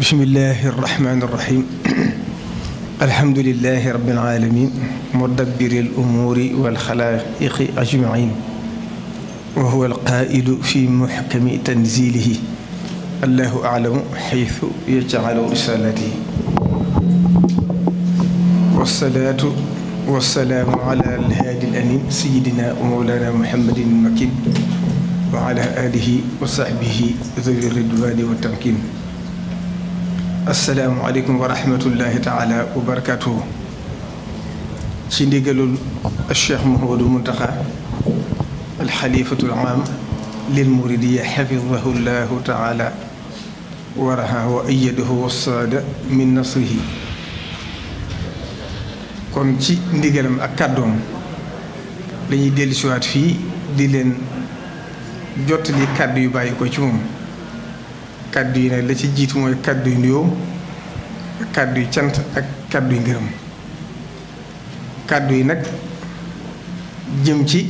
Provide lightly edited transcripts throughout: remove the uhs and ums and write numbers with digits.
bismillahi irrahmani irrahim alhamdulilahi rabbil alamin mudabbiril umuuri wal xalaa'iqi ajmain wa huwa alqaa'ilu fi muhkami tanzilihi allahu a'lamu haythu yaj'alu risalatihi wassalaatu wassalaamu ala alhaadi alamin sayyidina wa mawlana muhammadin makin wa ala alihi wa sahbihi zawi ridwani wa tamkin. Asalaamaaleykum wa rahmatullahi taala wa barakatuhu. ci ndigalul Cheikh Mouhamadou Mountakha alxalifatul aam lil muridiya xafidahu llahu taala wa raha wa ayyadahu wa saada min nasrihi. kon ci ndigalam ak kàddoom dañuy dellusiwaat fii di leen jottali kàddu yu bàyyi ko ci moom. kàddu yi nag la ci jiitu mooy kàddu yu nuyoo kàddu yu cant ak kàddu yu ngërëm. kàddu yi nag jëm ci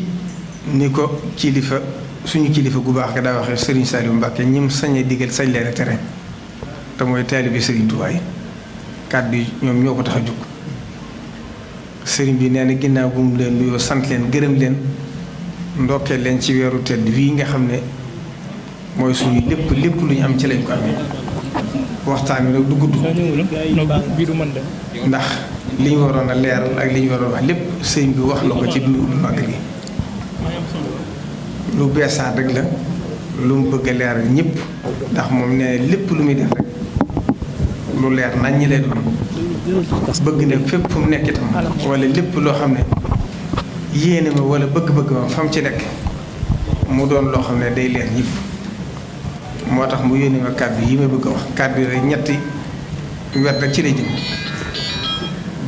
ni ko kilifa suñu kilifa gu baax ga daa waxee Serigne Saliou Mbacke ñim sañee digal sañ leen a tere te mooy taalibe Serigne Touba yi. kàddu yi ñoom ñoo ko tax a jóg. Serigne bi nee na ginnaaw bu mu leen nuyoo sant leen gërëm leen ndokkee leen ci weeru tedd wii nga xam ne mooy suñu lépp lu ñu am ci lañ ko amee. waxtaan wi nag du gudd ndax li ñu waroon a leeral ak li ñu waroon a wax lépp sëñ bi wax na ko ci bindu màggal gi. lu beesaat rek la lu mu bëgg a leeral ñëpp ndax moom nee lépp lu muy def rek lu leer nañ ñi lay doon. bëgg ne fépp fu mu nekk itam wala lépp loo xam ne yéene ma wala bëgg-bëgg ma fam ci nekk mu doon loo xam ne day leer ñëpp. moo tax mu yónnee ma kàddu yi ma bëgg a wax kàddu yi rek ñetti wet rek ci la jëm.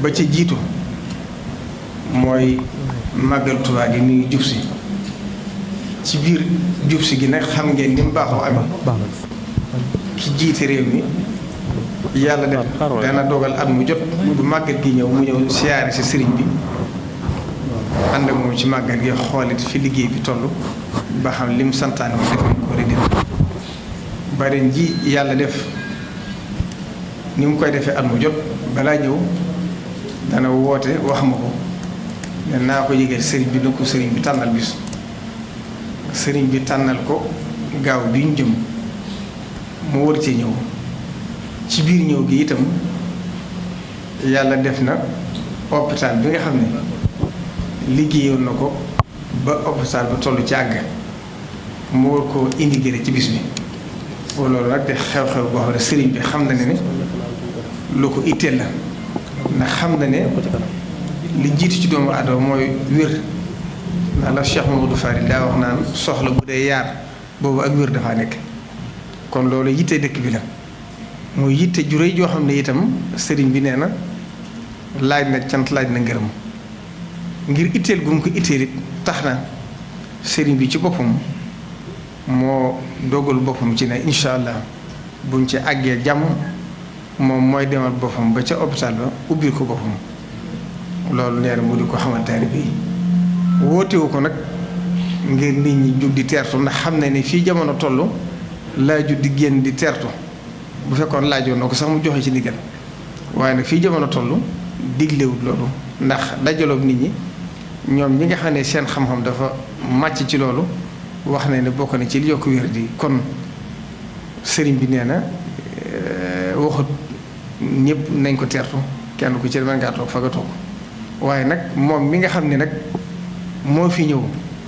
ba ci jiitu mooy màggal Tuubaa gi mi ngi jub si ci biir jub si gi nag xam ngeen ni mu baaxoo amee ki jiite réew mi yàlla def dana dogal at mu jot bu màggal gi ñëw mu ñëw siyaare si sëriñ bi ànd ak moom ci màggal gi xoolit fi liggéey bi toll ba xam lim santaane ma def nañ ko war a def. baren ji yàlla def ni mu koy defee at mu jot balaa ñëw dana woote wax ma ko ne naa ko yëgal sëriñ bi na ko sëriñ bi tànnal bis. sëriñ bi tànnal ko gaaw bi ñu jëm mu war cee ñëw. ci biir ñëw gi itam yàlla def na hôpital bi nga xam ne liggéeyoon na ko ba hôpital ba toll ci àgg mu war koo intégré ci bis bi. loolu nag de xew-xew boo xam ne sëriñ bi xam na ne lu ko itteel la ndax xam na ne li jiitu ci doomu aadama mooy wér ndax la Cheikh Mamadou Fari daa wax naan soxla bu dee yaar boobu ak wér dafaa nekk. kon loolu yitte dëkk bi la mooy yitte ju rëy joo xam ne itam sëriñ bi nee na laaj na cant laaj na ngërëm ngir itteel gu mu ko itteel it tax na sëriñ bi ci boppam moo dogal boppam ci ne incha allah buñ ci àggee jàmm moom mooy demal boppam ba ca hôpital ba ubbil ko boppam. loolu neer mu di ko xamante ne bii wootewu ko nag ngir nit ñi jug di teertu ndax xam na ne fii jamono toll laaju di génn di teertu bu fekkoon laajoon na ko sax mu joxe ci ndigal waaye nag fii jamono toll diglewut loolu ndax dajaloog nit ñi ñoom ñi nga xam ne seen xam-xam dafa màcc ci loolu. wax na ne bokk na ci li yokk wér di kon sëriñ bi nee na waxut ñëpp nañ ko teertu kenn ku ci mën ngaa toog fa nga toog waaye nag moom mi nga xam ne nag moo fi ñëw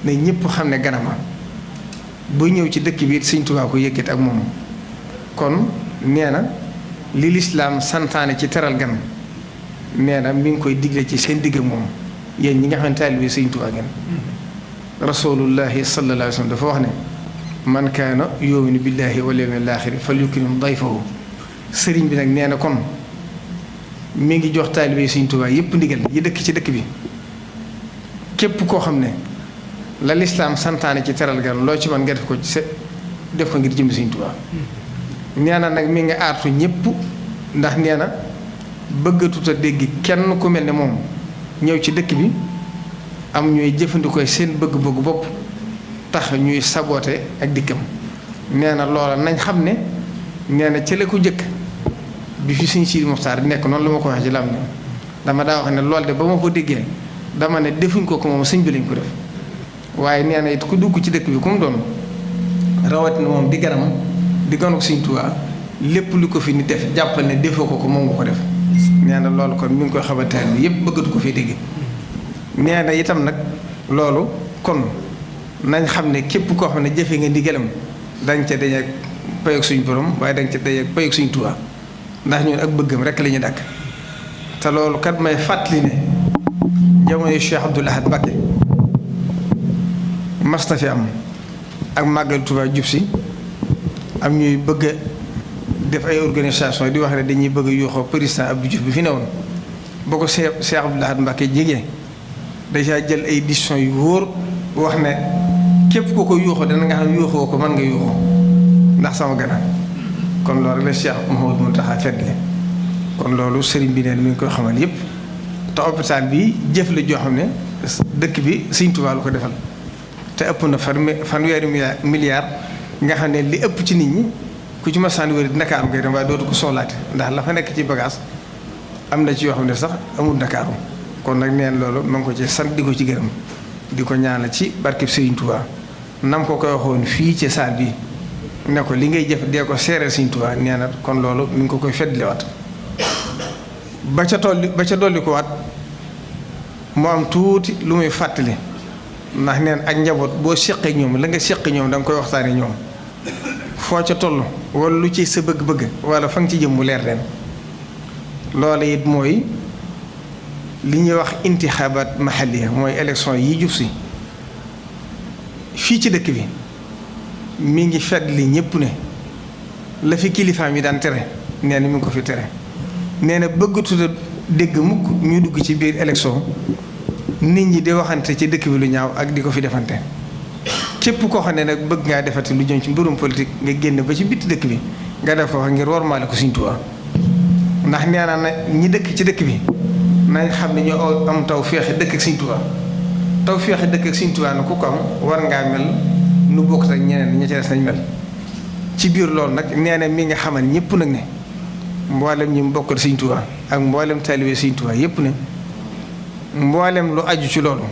ne ñëpp xam ne ganama bu ñëw ci dëkk bi Sëriñ Tuubaa ko yëkkati ak moom. kon nee na li lislaam santaane ci teral gan nee na mi ngi koy digle ci seen digg moom yéen ñi nga xam ne taalibe Sëriñ Tuubaa ngeen. rasulullahi sallallahu alayhi wa sallam dafa wax ne man kaana yu'minu billahi wal yawmil aaxiri falyukrim dayfahu. sëriñ bi nag nee na kon mi ngi jox taalibe Sëriñ Tuubaa yépp ndigal yi dëkk ci dëkk bi képp koo xam ne la lislaam santaane ci teral gan loo ci man nga def ko ci def ko ngir jëm Sëriñ Tuubaa. nee na nag mi nga aartu ñëpp ndax nee na bëggatut a dégg kenn ku mel ne moom ñëw ci dëkk bi am ñuy jëfandikoo seen bëgg-bëgg bopp tax ñuy saboote ak dikkam. nee na loola nañ xam ne nee na ca la ko jëkk bi fi Sëriñ Sidi Muxtaar di nekk noonu la ma ko waxee ci lam ne dama daa wax ne loolu de ba ma ko déggee dama ne defuñ ko moom sëñ bi lañ ko def waaye nee na it ku dugg ci dëkk bi ku mu doon rawatina moom di garam di ganu Sëriñ Tuubaa lépp lu ko fi ni def jàppal ne defoo ko moom nga ko def nee na loolu kon mi ngi koy xamante ne yëpp bëggatu ko fee dégg nee na itam nag loolu kon nañ xam ne képp koo xam ne jëfe nga ndigalam dañ ca daje ak payoog suñ borom waaye dañ ca daje ak payoog Sëriñ Tuubaa ndax ñun ak bëggam rek la ñu dàkk te loolu kat may fàttali ne jamono Cheikh Abdoul Ahad Mbacké mas na fi am ak màggal Tuubaa jub si am ñuy bëgg a def ay organisation di wax ne dañuy bëgg a yuuxoo président Abdou Diouf bi fi newoon boo ko Cheikh Abdoul Ahad Mbacké jege dèjà jël ay décisions yu wóor wax ne képp koo ko yuuxoo dana nga xam yuuxoo ko mën nga yuuxoo ndax sama gannaaw kon loolu rek la Cheikh Mouhamadou Mountakha feddle kon loolu sëriñ bi neen mi ngi koy xamal yëpp te hôpital bi jëf la joo xam ne dëkk bi Sëriñ Tuubaa lu ko defal te ëpp na fanweeri milliard nga xam ne li ëpp ci nit ñi ku ci masaan wéri Ndakaaru ngay dem waaye dootu ko soxlaate ndax la fa nekk ci bagage am na ci yoo xam ne sax amul Ndakaaru kon nag neen loolu ma ngi ko ci sant di ko ci gërëm di ko ñaanal ci barkeb Sëriñ Tuubaa nam ko koy waxoon fii ci saal bi ne ko li ngay jëf dee ko seereel Sëriñ Tuubaa nee na kon loolu mi ngi ko koy feddliwaat ba ca dolli ko waat mu am tuuti lu muy fàttali ndax neen ak njaboot boo seqee ñoom la nga seqee ñoom da nga koy waxtaanee ñoom foo ca toll wala lu ci sa bëgg-bëgg wala fa nga ci jëm mu leer leen loolu it mooy li ñuy wax intixaabaat mahalliya mooy élection yi jub si fii ci dëkk bi mi ngi fedd li ñëpp ne la fi kilifaam yi daan tere nee na mi ngi ko fi tere nee na bëggatu dégg mukk ñu dugg ci biir élection nit ñi di waxante ci dëkk bi lu ñaaw ak di ko fi defante képp koo xam ne nag bëgg ngaa defati lu jëm ci mbirum politique nga génn ba ci bitti dëkk bi nga def ko wax ngir wormaale ko Sëriñ Tuubaa ndax nee naa na ñi dëkk ci dëkk bi nañ xam ne ñoo am taw féexe dëkk ak Sëriñ Tuubaa taw féexe dëkk ak Sëriñ Tuubaa ku ko am war ngaa mel nu bokk ak ñeneen ña ca des nañ mel ci biir loolu nag nee na mi nga xamal ñëpp nag ne mboolem ñi mu bokkal Sëriñ Tuubaa ak mboolem taalibe Sëriñ Tuubaa yëpp ne mboolem lu aju ci loolu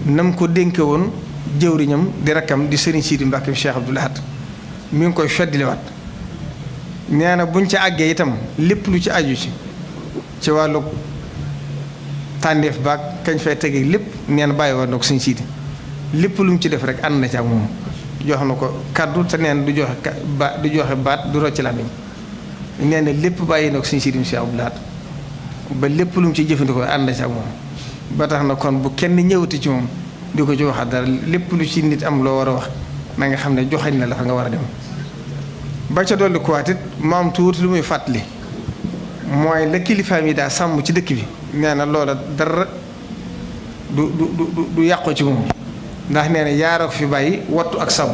nam ko dénke woon jëwriñam di rakkam di Sëriñ Sidi Mbàkke Cheikh Abdoul Ahad mi ngi koy feddliwaat nee na buñ ca àggee itam lépp lu ci aju ci wàllu tànneef baag kañ fay tegee lépp nee na bàyyi woon na ko Sëriñ Sidi lépp lu mu ci def rek ànd na ci ak moom jox na ko kaddu te neen du joxe baat du rocc làmmiñ nee na lépp bàyyi na ko Sëriñ Sidi Cheikh Abdoul Ahad ba lépp lu mu ci jëfandikoo ànd na ci ak moom ba tax na kon bu kenn ñëwati ci moom di ko ci waxaat dara lépp lu ci nit am loo war a wax na nga xam ne joxañ na la fa nga war a dem ba ca dolli kuwaat it mu am tuuti lu muy fàttali mooy la kilifaam yi daa sàmm ci dëkk bi nee na loola dara du yàqu ci moom ndax nee na yaara ko fi bàyyi wattu ak sàmm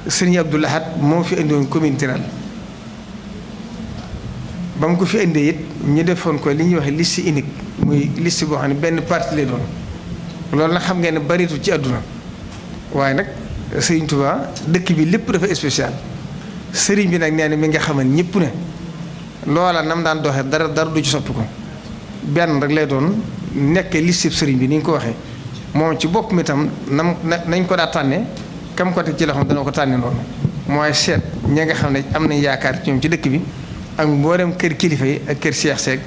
Sëriñ Abdoul Ahad moo fi indiwoon commune Tiral ba mu ko fi indee it ñu defoon ko li ñuy wax liste unique muy liste boo xam ne benn parti lay doon loolu nag xam ngeen ne baritu ci àdduna waaye nag Sëriñ Tuubaa dëkk bi lépp dafa spécial sëriñ bi nag nee na mi nga xamal ñëpp ne loola nam daan doxee dara du ci soppi ko benn rek lay doon nekk liste sëriñ bi ni ñu ko waxee moom ci bopp mi tam nañ ko daa tànne kam ko teg ci loxoom dana ko tànne noonu mooy seet ñi nga xam ne am nañ yaakaar ci ñoom ci dëkk bi ak mboolem kër kilifa yi ak kër Cheikh Seck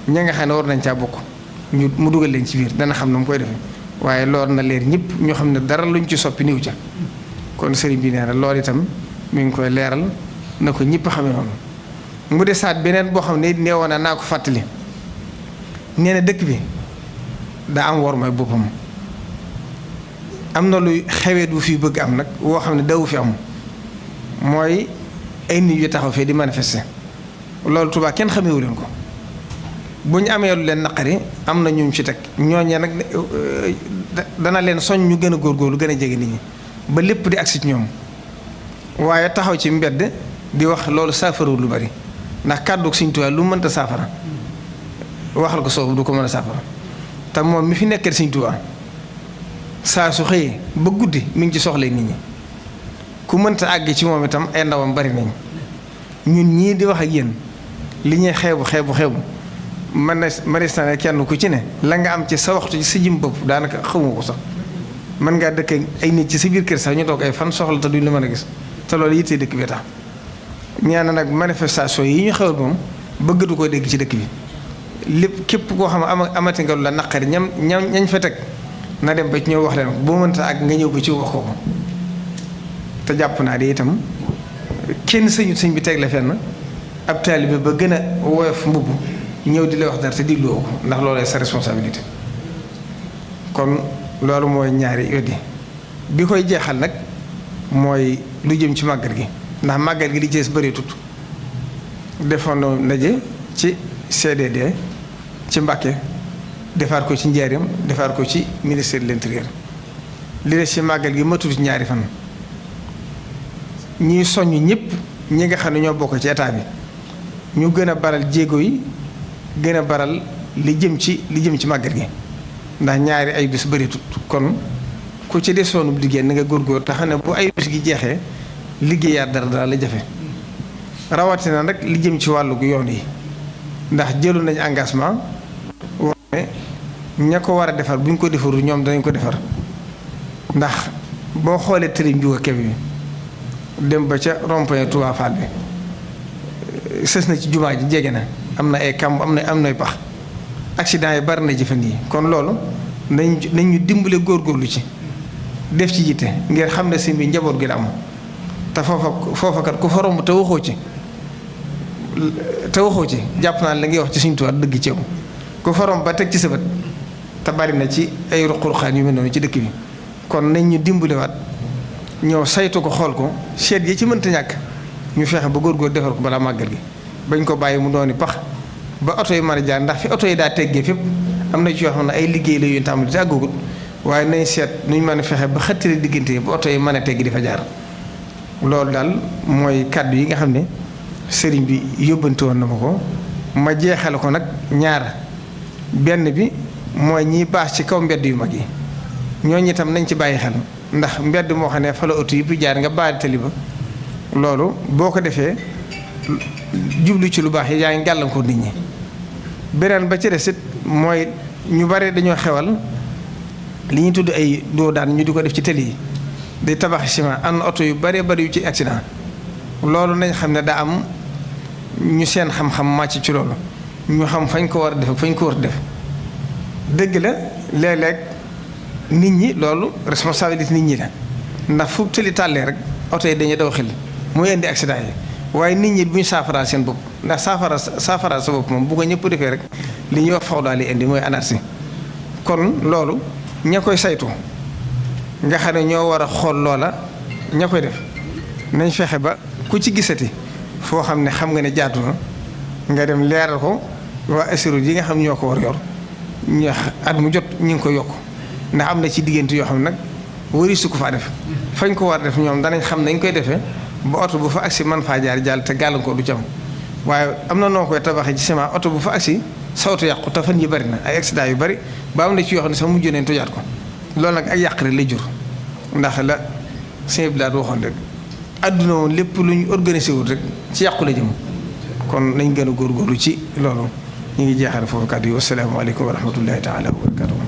ña nga xam ne war nañ caa bokk mu dugal leen ci biir dana xam ne mu koy defee waaye loolu na leer ñëpp ñoo xam ne dara luñ ci soppi niw ca kon sëriñ bi nee na loolu itam mi ngi koy leeral na ko ñëpp xamee noonu mu desaat beneen boo xam ne neewoon naa ko fàttali nee na dëkk bi daa am war mooy boppam am na luy xewee du fi bëgg am nag woo xam ne dawu fi am mooy ay nit yu taxaw fee di manifester loolu Tuubaa kenn xamewu leen ko bu ñu amee lu leen naqari am na ñu ci teg ñooñee nag dana leen soñ ñu gën a góorgóorlu gën a jege nit ñi ba lépp di agsi ci ñoom waaye taxaw ci mbedd di wax loolu saafarawul lu bari ndax kàddu Sëriñ Tuubaa lu mënta saafara waxal ko soobu du ko mën a saafara te moom mi fi nekkal Sëriñ Tuubaa saa su xëyee ba guddi mi ngi ci soxla nit ñi ku mënta àgg ci moom itam ay ndawam bari nañ ñun ñii di wax ak yéen li ñuy xeebu man na kenn ku ci ne la nga am ci sa waxtu ci sa jëm bopp daanaka xamu ko sax mën ngaa dëkk ay nit ci sa biir kër sax ñu toog ay fan soxla te duñ la mën a gis te loolu yittee dëkk bi tax ñaana nag manifestation yi ñu xewal moom bëggatu ko dégg ci dëkk bi lépp képp koo xam ne amati nga lu la naqari ñañ fa teg na dem ba ci ñëw wax leen ko boo mënta ak nga ñëw ba ci wax ko te jàpp naa de itam kenn sëñ bi teg la fenn ab taalibe ba gën a woyof mbubb ñëw di la wax dara te digloo ko ndax loolu sa responsabilité kon loolu mooy ñaari weddi bi koy jeexal nag mooy lu jëm ci màggal gi ndax màggal gi li ci bëri tut defoon ndaje ci CDD ci Mbàkke defaat ko ci Njaaréem defaat ko ci ministère de l'intérieur li des ci màggal gi matut ñaari fan ñuy soññ ñëpp ñi nga xam ne ñoo bokk ci état bi ñu gën a baral jéego yi gën a baral li jëm ci màggal gi ndax ñaari ay bis bëri tut kon ku ci desoonub liggéey na nga góorgóor te xam ne bu ay bis gi jeexee liggéeyaat dara la jafe rawatina nag li jëm ci wàllu yoon yi ndax jëlu nañ engagement wax ne ña ko war a defar bu ñu ko defaru ñoom danañ ko defar ndax boo xoolee tërim juga keb bi dem ba ca rond-point Touba Fall bi sës na ci jumaa ji jege na am na ay kamb am nay pax accident yi bari na jëfand yi kon loolu nañ ñu dimbale góorgóorlu ci def ci yitte ngir xam ne si bi njaboot gi la am te foofa kat ku fa romb te waxoo ci jàpp naa la ngay wax ci suñu tuwaat dëgg ci yow ku fa romb ba teg ci sa bët te bari na ci ay ruq-ruqaan yu mel noonu ci dëkk bi kon nañ ñu dimbalewaat ñëw saytu ko xool ko seet yi ci mënta ñàkk ñu fexe ba góorgóor defar ko balaa màggal gi bañ ko bàyyi mu dooni pax ba oto yi mën a jaar ndax fi oto yi daa teggee fépp am na ci yoo xam ne ay liggéey la yu tàmbali te àggagut waaye nañ seet nuñ mën a fexe ba xëttale diggante ba oto yi mën a teggi di fa jaar loolu daal mooy kàddu yi nga xam ne sëriñ bi yóbbante woon na ma ko ma jeexale ko nag ñaar benn bi mooy ñiy baax ci kaw mbedd yu mag yi ñooñu itam nañ ci bàyyi xel ndax mbedd moo xam ne fa la oto yi bu jaar nga baari tali ba loolu boo ko defee jublu ci lu baax yi yaa ngi gàllankoor nit ñi beneen ba ci des it mooy ñu bare dañoo xewal li ñuy tudd ay doo daan ñu di ko def ci tali yi di tabax ciment am na oto yu bare bari yu ci accident loolu nañ xam ne daa am ñu seen xam-xam màcc ci loolu ñu xam fañ ko war a def ak fañ ko war a def dëgg la léeg-léeg nit ñi loolu responsabilité nit ñi la ndax fu tëli tàllee rek oto yi dañuy daw xel mooy indi accident yi waaye nit ñi bu ñu saafaraal seen bopp ndax saafaraal sa bopp moom bu ko ñëpp defee rek li ñuy wax faw daal di indi mooy anarchie kon loolu ña koy saytu nga xam ne ñoo war a xool loola ña koy def nañ fexe ba ku ci gisati foo xam ne xam nga ne jaatu na nga dem leeral ko waa assuré yi nga xam ñoo ko war yor ñu at mu jot ñu ngi ko yokk ndax am na ci diggante yoo xam ne nag wari su ko faa def fañ ko war a def ñoom danañ xam nañ koy defee ba oto bu fa agsi man faa jaar jàll te gàllankoor du ci am waaye am na noo koy tabaxee ci ciment oto bu fa agsi sa oto yàqu te fan yi bari na ay accident yu bari ba am na ci yoo xam ne sax mujj nañ tojaat ko loolu nag ak yàq rek lay jur ndax la sëñ bi daal waxoon rek àdduna woon lépp lu ñu organisé wul rek ci yàqu la jëm kon nañ gën a góorgóorlu ci loolu ñu ngi jeexal foofu kàddu yi wasalaamaaleykum wa rahmatullahi taala wa barakatuh